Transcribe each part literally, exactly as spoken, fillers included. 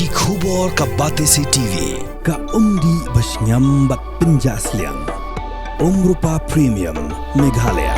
Ki khubor ka Batesi T V, ka umdih ba shngiam bad pynjah sliang. Umrupa Premium, Meghalaya.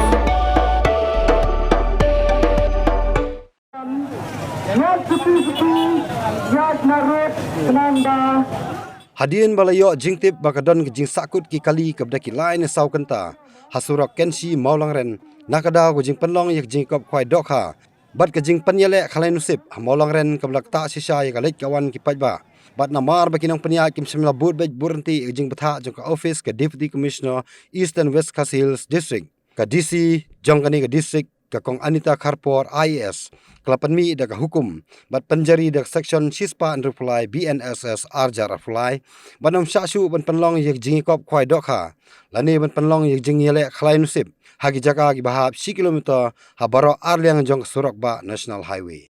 Hadien ba la ïoh jingtip ba ka don ka jingsahkut ki kali kaba da ki lai ne saw kynta ha surok Kynshi Mawlangren, na ka daw ka jingpynlong ïa ka jingïakop khwai dohkha bad ka jingpynïaleh khalai nusip ha Mawlangren kaba la ktah shisha ïa ka leit ka wan ki paidbah. Bad namar ba ki nongpynïaid kim shym la bud beit bud ryntih ïa ka jingbthah jong ka ophis ka Deputy Commissioner Eastern West Khasi Hills District, ka D C jong kane ka district, ka Kong Anita Kharpor I A S, ka la pynmih da ka hukum bad pynjari da ka section shispah hynriewphew lai B N S S arhajar arphew lai, ban ym shah shuh ban pynlong ïa ka jingïakop khwai dohkha lane ban pynlong ïa ka jingïaleh khalai nusip ha ki jaka kiba hap shi kilometer ha baroh arliang jong ka surok bah National Highway.